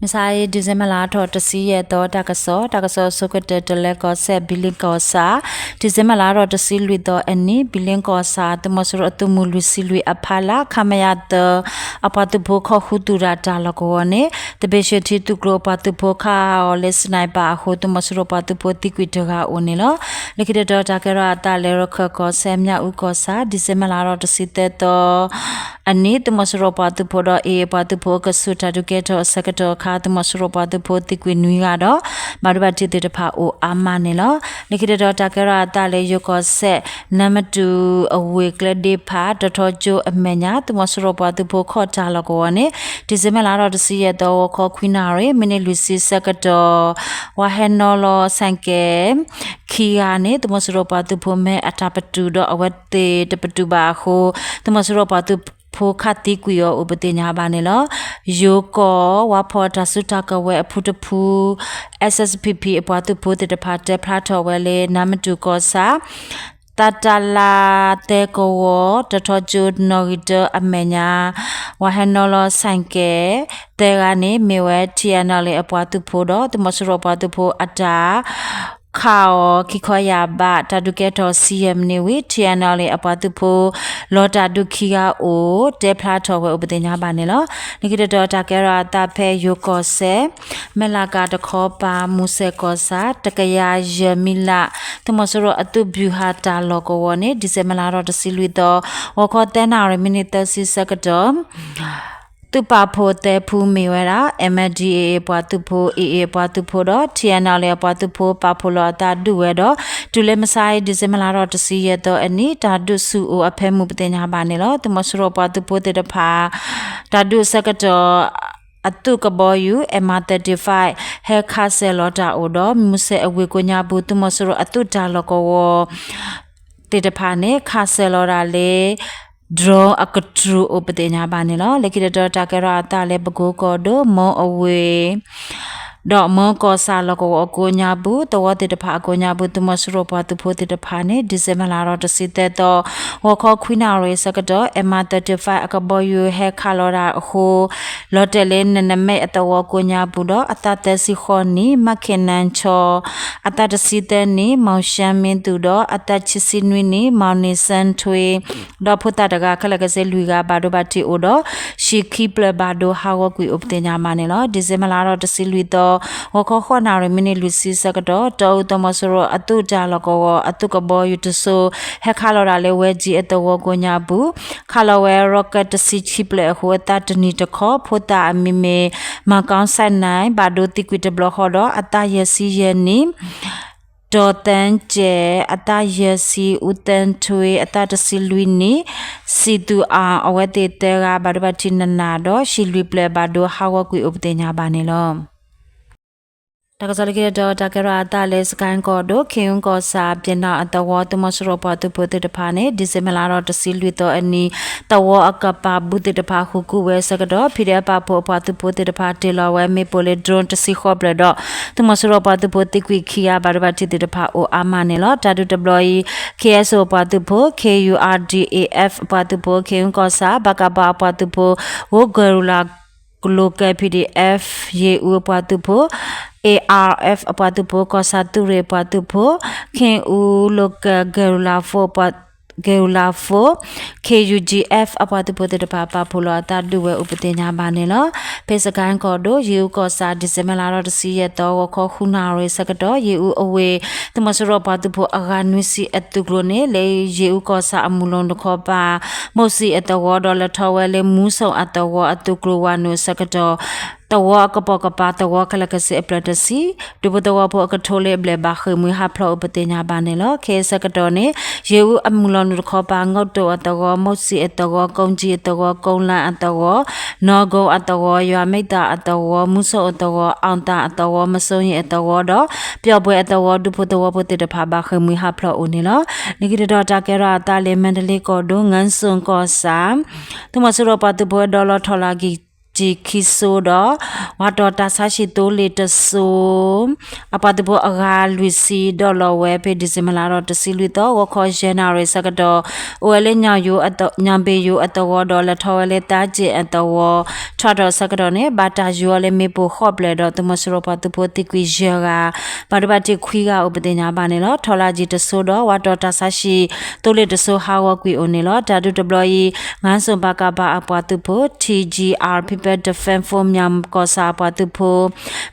မုၢ်ဆါအံၤ December လါထီၣ်တဆံယဲၢ်သီ တၢ်ကစီၣ်, တၢ်ကစီၣ်အဆိကတၢၢ် တလဲၤကီၢ်စဲၣ် ဘံလ့ကီၢ်ဆၣ်, December လါထီၣ်တဆံလွံၢ်သီအနံၤ ဘံလ့ကီၢ်ဆၣ် သုးမီၤစိရိၤအသုးမုၢ်လွံၢ်ဆံလွံၢ်အဖီလာ် ခမရ သၢ အပှၤသုးဖိခီၣ်ဃုသူၣ်တၢ်တၢ်လီၢ်ကဝီၤန့ၣ် သဘ့ၣ်ၡၢၣ်ထံသုးကျိၤအပှၤသုးဖိခးအီၤလၢ sniper အဃိ သုးမီၤစိရိၤပှၤသုးဖိသံကွံာ်တဂၤအိၣ်န့ၣ်လီၤ. လၢခံတတီၤတၢ်ကဲထီၣ်အသးလၢ ရခၢၣ်ကီၢ်စဲၣ် မၠၣ်အူကီၢ်ဆၣ် December လါထီၣ်တဆံသၢသီ အနံၤ သုးမီၤစိရိၤပှၤသုးဖိဒီး AA ပှၤသုးဖိအကဆူးတၢ်ဒုးကဲထီၣ်အဆၢကတီၢ်အခါ သုးမီၤစိရိၤပှၤသုးဖိသံကွံာ်နွံဂၤဒီး ဘၣ်ဒိဘၣ်ထံးသ့ၣ်တဖၣ်အိၣ်အါမးန့ၣ်လီၤ. လၢခံတတီၤတၢ်ကဲထီၣ်အသးလၢ ယိၤကီၢ်စဲၣ် နါမတူၢ်အဝ့ၢ်ကျဲဒ့ဖး တထီကၠိအမဲာ်ညါ သုးမီၤစိရိၤပှၤသုးဖိခီၣ်တၢ်လီၢ်ကဝီၤန့ၣ် December လါထီၣ်တဆံယဲၢ်သီ ဂီၤခီခွံနၣ်ရံၣ် မံးနံးလွံၢ်ဆံဆၢကတီၢ် ဝၤဟဲနီၤလီၤ ဆိုင်ကယ် ခံဂၤန့ၣ် သုးမီၤစိရိၤပှၤသုးဖိမ့ၢ်အတၢ်ပတုာ်ဒီး အဝဲသ့ၣ်တပတုာ်ဘၣ်အဃိ သုးမီၤစိရိၤပှၤသုးဖိခးသံကွံာ်အီၤအိၣ်ပသ့ၣ်ညါဘၣ်န့ၣ်လီၤ. ယိၤကီၢ် ဝါဖီၣ်တၢ်စုတၢ်ကဝဲၤအဖုတဖု SSPP အပှၤသုးဖိသ့ၣ်တဖၣ် တဲဖျါထီၣ်ဝဲလၢ နါမတူၢ်ကီၢ်ဆၣ် သးတလးသဲကဝီၤ တထီကၠိနီၣ်ဂံၢ်တၢအမဲာ်ညါ ဝၤဟဲနီၤလီၤ ဆိုင်ကယ် သၢဂၤန့ၣ် မ့ၢ်ဝဲ TNLA အပှၤသုးဖိဒီး သုးမီၤစိရိၤပှၤသုးဖိအတၢ် ခးအီၤခံခီယၢ်ဘး တၢ်ဒုးကဲထီၣ်ဆံယဲၢ်မံးနံးဝံၤ TNLA အပှၤသုးဖိ လီၤတၢ်ဒုးခံဂၤအိၣ် တဲဖျါထီၣ်ဝဲအိၣ်ပသ့ၣ်ညါဘၣ်န့ၣ်လီၤ. လၢခံတတီၤတၢ်ကဲထီၣ်အသးဖဲယိၤကီၢ်စဲၣ် မဲၢ်လးကၤတခီပၤ မူစဲၣ်ကီၢ်ဆၣ် တကယၤယဲၢ်မံးလး သုးမီၤစိရိၤအသုးဘျူးဟးတၢ်လီၢ်ကဝီၤန့ၣ် December လါထီၣ်တဆံလွံၢ်သီ ဂီၤခီသၢနၣ်ရံၣ် မံးနံးသၢဆံဆၢကတီၢ် သုးပာ်ဖှိၣ်သၢဖုမ့ၢ်ဝဲဒၣ် MNDAA ပှၤသုးဖိ AA ပှၤသုးဖိဒီး TNLA အပှၤသုးဖိ ပာ်ဖှိၣ်လီၤအသးဒုးဝဲဒီး တုၤလၢမုၢ်ဆါအံၤ December လါထီၣ်တဆံယဲၢ်သီအနံၤ တၢ်ဒုးဆူၣ်အိၣ်အဖၢမုၢ်ပသ့ၣ်ညါဘၣ်န့ၣ်လီၤ. သုးမီၤစိရိၤပှၤသုးဖိသ့ၣ်တဖၣ် တၢ်ဒုးအဆၢကတီၢ် အသုးကဘီယူၤ MI thirty-five ဟဲခးစဲၣ်လီၤတၢ်အိၣ်ဒီး မူစဲၣ်အဝ့ၢ်ကိးညါပူၤ သုးမီၤစိရိၤအသုးတၢ်လီၢ်ကဝီၤ သ့ၣ်တဖၣ်န့ၣ် ခးစဲၣ်လီၤဒၣ်လၢ drone အကတြူၢ်အိၣ်ပသ့ၣ်ညါဘၣ်န့ၣ်လီၤ. လၢခံတတီၤတၢ်ကဲထီၣ်အသးလၢ ပကိကီၢ်ဒိၣ် မီအဝ့ၢ် ဒီးမီကီၢ်ဆၣ်လီၢ်ကဝီၤအကိးညါပူၤ သဝီသ့ၣ်တဖၣ်အကိးညါပူၤ သုးမီၤစိရိၤပှၤသုးဖိသ့ၣ်တဖၣ်န့ၣ် December လါထီၣ်တဆံသၢသီ ဂီၤခီခွံနၣ်ရံၣ်ဆၢကတီၢ် MI thirty-five အကဘီယူၤဟဲခးလီၤဒၣ်အဃိ လီၤတဲာ်လၢနနမဲၣ်အသဝီကိးညါပူၤဒီး အသးသၢဆံဃိးနံၣ် မၣ်ခ့ၣ်နၣ်ဆီ အသးတဆံသၢနံၣ် မီၣ်ၡၢမ့သူၣ်ဒီး အသးခံဆံနွံနံၣ် မီၣ်နံၣ်စၢၣ်ထွ့ ဒီးဖိသၣ်တဂၤခဲလၢာ်ခဲဆ့လွံၢ်ဂၤ ဘၣ်ဒိဘၣ်ထံးအိၣ်ဒီး ဟံၣ်ခံဖျၢၣ်ဘၣ်ဒိဟးဂီၤကွံာ်အိၣ်ပသ့ၣ်ညါဘၣ်န့ၣ်လီၤ. December လါထီၣ်တဆံလွံၢ်သီ ဂီၤခီဃိးနၣ်ရံၣ် မံးနံးလွံၢ်ဆံဆၢကတီၢ် တီအူသုးမီၤစိရိၤအသုးတၢ်လီၢ်ကဝီၤ အသုးကဘီယူၤတစိၤ ဟဲခးလီၤဒၣ်လၢဝဲကၠံအသဝီကိးညါပူၤ ခးလီၤဝဲ rocket တဆံခံဖျၢၣ်အဃိ အသးတနံၣ်တခီ ဖိသၣ်အမံၤမ့ၢ် မၤကီစဲၣ်နၢၣ် ဘၣ်ဒိသံကွံာ်တဘျီဃီဒီး အသးယဲၢ်ဆံယဲၢ်နံၣ် ဒီးသၢကၠဲၣ် အသးယဲၢ်ဆံ အူသၢထွ့ အသးတဆံလွံၢ်နံၣ် စံသူအါ အဝဲသ့ၣ်သၢဂၤ ဘၣ်ဒိဘၣ်ထံးနးနးဒီး ဟံၣ်လွံၢ်ဖျၢၣ်ဘၣ်ဒိဟးဂီၤကွံာ်အိၣ်ပသ့ၣ်ညါဘၣ်န့ၣ်လီၤ. တၢ်ကစီၣ်လၢခံတတီၤ တၢ်ကဲထီၣ်အသးလၢ စကဲၣ်ကီၢ်ဒိၣ် ခ့ၣ်အူကီၢ်ဆၣ် ပျဲၢ်နီၣ်အသဝီ သုးမီၤစိရိၤပှၤသုးဖိသ့ၣ်တဖၣ်န့ၣ် December လါထီၣ်တဆံလွံၢ်သီအနံၤ သဝီအကပၤဘူၣ်သ့ၣ်တဖၣ် ဃုာ်ကူၣ်ဝဲဆၢကတီၢ် ဖံးဒဲးပာ်ဖှိၣ်အပှၤသုးဖိသ့ၣ်တဖၣ် တ့ၢ်လီၤဝဲမ့ၣ်ပိၢ်လၢ drone တဆံဃိးဖျၢၣ်ဒီး သုးမီၤစိရိၤပှၤသုးဖိသံကွံာ်ခံဂၤ ဘၣ်ဒိဘၣ်ထံးသ့ၣ်တဖၣ်အိၣ်အါမးန့ၣ်လီၤ. တၢ်ဒုးတဘျီအံၤ KSO ပှၤသုးဖိ KURDAF အပှၤသုးဖိ ခ့ၣ်အူကီၢ်ဆၣ် ဘကပ အပှၤသုးဖိ ဝ့ၢ်ကရူၢ်လၢ် ကလိကဲ PDF ယ့ၣ်အူအပှၤသုးဖိ ARF အပှၤသုးဖိ ကီၢ်ဆၣ်သုးရ့ၣ်အပှၤသုးဖိ ခ့ၣ်အူ local guerrilla force ပှၤ guerrilla force KUGF အပှၤသုးဖိသ့ၣ်တဖၣ် ပာ်ဖှိၣ်လီၤအသးဒုးဝဲအိၣ်ပသ့ၣ်ညါဘၣ်န့ၣ်လီၤ. ဖဲစကဲၣ်ကီၢ်ဒိၣ် ယ့ၣ်အူကီၢ်ဆၣ် December လါထီၣ်တဆံယဲၢ်သီ ဂီၤခီဃုနၣ်ရံၣ်ဆၢကတီၢ် ယ့ၣ်အူအဝ့ၢ် သုးမီၤစိရိၤပှၤသုးဖိအဂၤနွံဆံအသုးကျိၤန့ၣ် လၢယ့ၣ်အူကီၢ်ဆၣ်အမုၢ်လီၤနုာ်တခီပၤ မိၢ်စံၣ်အသဝီဒီး လဲၤထီၣ်ဝဲလၢမူစိၣ်အသဝီအသုးကျိၤဝၤနုာ်ဆၢကတီၢ် သဝီအကပိာ်ကပၤ သဝီခဲလၢာ်ခဲဆ့အဖျၢၣ်တဆံ ဒူဖိသဝီဖိအကထိလၢအဘျဲၣ်ဘၣ်ဃ့ၢ်မှံဟးဖျိးအိၣ်ပသ့ၣ်ညါဘၣ်န့ၣ်လီၤ. ခဲအံၤဆၢကတီၢ်န့ၣ် ယ့ၣ်အူအမုၢ်လီၤနုာ်တခီပၤ ငိးတိာ်အသဝီ မိၢ်စံၣ်အသဝီ ကိးကၠံအသဝီ ကိးလၣ်အသဝီ နီၢ်ကိအသဝီ ယွၤမ့ၢ်သၣ်အသဝီ မူစိၣ်အသဝီ အီၣ်သၣ်အသဝီ မစိယ့ၣ်အသဝီဒီး ပျီၣ်ပှဲၤအသဝီ ဒူဖိသဝီဖိသ့ၣ်တဖၣ် ဘၣ်ဃ့ၢ်မှံဟးဖျိးအိၣ်န့ၣ်လီၤ. လၢခံတတီၤတၢ်ကဲထီၣ်အသးလၢ မါတလ့ကီၢ်ဒိၣ် ငါစိၣ်ကီၢ်ဆၣ် သုးမီၤစိရိၤပှၤသုးဖိအဲၣ်ဒိးလီၤထီၣ်လၢအကံၢ် တၢ်ဒုးတဘျီအံၤတၢ်ဒုးတဘျီအံၤတၢ်ဒုးတဘျီအံၤန့ၣ်လီၤ တၢ်ကစီၣ်မ့ၢ်တၢ်လီၤတၢ်ကစီၣ်ခံစိဒီး ဝးတီၤတၢ်ဆါဟံၣ်သိလ့ၣ်တစိၤ အပှၤသုးဖိအဂၤလွံၢ်ဆံဒီးလီၤဝဲဖဲ December လါဒီးတဆံလွံၢ်သီ ဂီၤခီယဲၢ်နၣ်ရံၣ်ဆၢကတီၢ် အိၣ်ဝဲလၢ ညောင်ပင်ယိၤအသဝီဒီး လဲၤထီၣ်ဝဲလၢ သါက့ၣ်အသဝီ ထီၣ်ဒီးဆၢကတီၢ်န့ၣ် ဘၣ်တၢ်ယူၤအီၤလၢမ့ၣ်ပိၢ်ဃိးဖျၢၣ်ဒီး သုးမီၤစိရိၤပှၤသုးဖိသံကွံာ်ယဲၢ်ဂၤ ဘၣ်ဒိဘၣ်ထံးခွံဂၤအိၣ်ပသ့ၣ်ညါဘၣ်န့ၣ်လီၤ. ထီလါကံၤတစိၤဒီး ဝးတီၤတၢ်ဆါဟံၣ်သိလ့ၣ်တစိၤဟးဂီၤကွံာ်အိၣ်န့ၣ်လီၤ. တၢ်ဒုးတဘျီအံၤ ငါးစုံဘၣ်ကးဘၣ်အပှၤသုးဖိ T G R People Defense Force မၠၣ်ကီၢ်ဆၣ်အပှၤသုးဖိ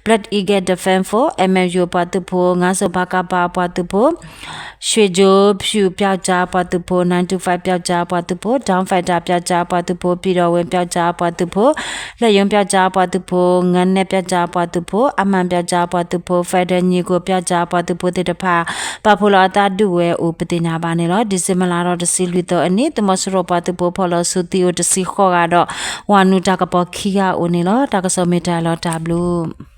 Black Eagle Defense Force M F U အပှၤသုးဖိ ငါးစုံဘၣ်ကးဘၣ်အပှၤသုးဖိ ရွှေကြိုးဖြူ ပျောက်ကျားအပှၤသုးဖိ nine two five ပျောက်ကျားအပှၤသုးဖိ Dawn Fighter ပျောက်ကျားအပှၤသုးဖိ ပြည်တော်ဝင် ပျောက်ကျားအပှၤသုးဖိ လက်ရုံး ပျောက်ကျားအပှၤသုးဖိ ငနဲ ပျောက်ကျားအပှၤသုးဖိ အမန် ပျောက်ကျားအပှၤသုးဖိ Fighter ညီကို ပျောက်ကျားအပှၤသုးဖိသ့ၣ်တဖၣ် ပာ်ဖှိၣ်လီၤအသးဒုးဝဲအိၣ်ပသ့ၣ်ညါဘၣ်န့ၣ်လီၤ. December လါဒီးတဆံလွံၢ်သီအနံၤ သုးမီၤစိရိၤပှၤသုးဖိဖီၣ်လီၤဆူသံအိၣ်တဆံဃိးဂၤဒီး ဝၤနုာ်တၢ်ကပီၤခံဂၤအိၣ်န့ၣ်လီၤ. တၢ်ကစီၣ်မ့ၢ်တၢ်လီၤတၢ်ဘျုး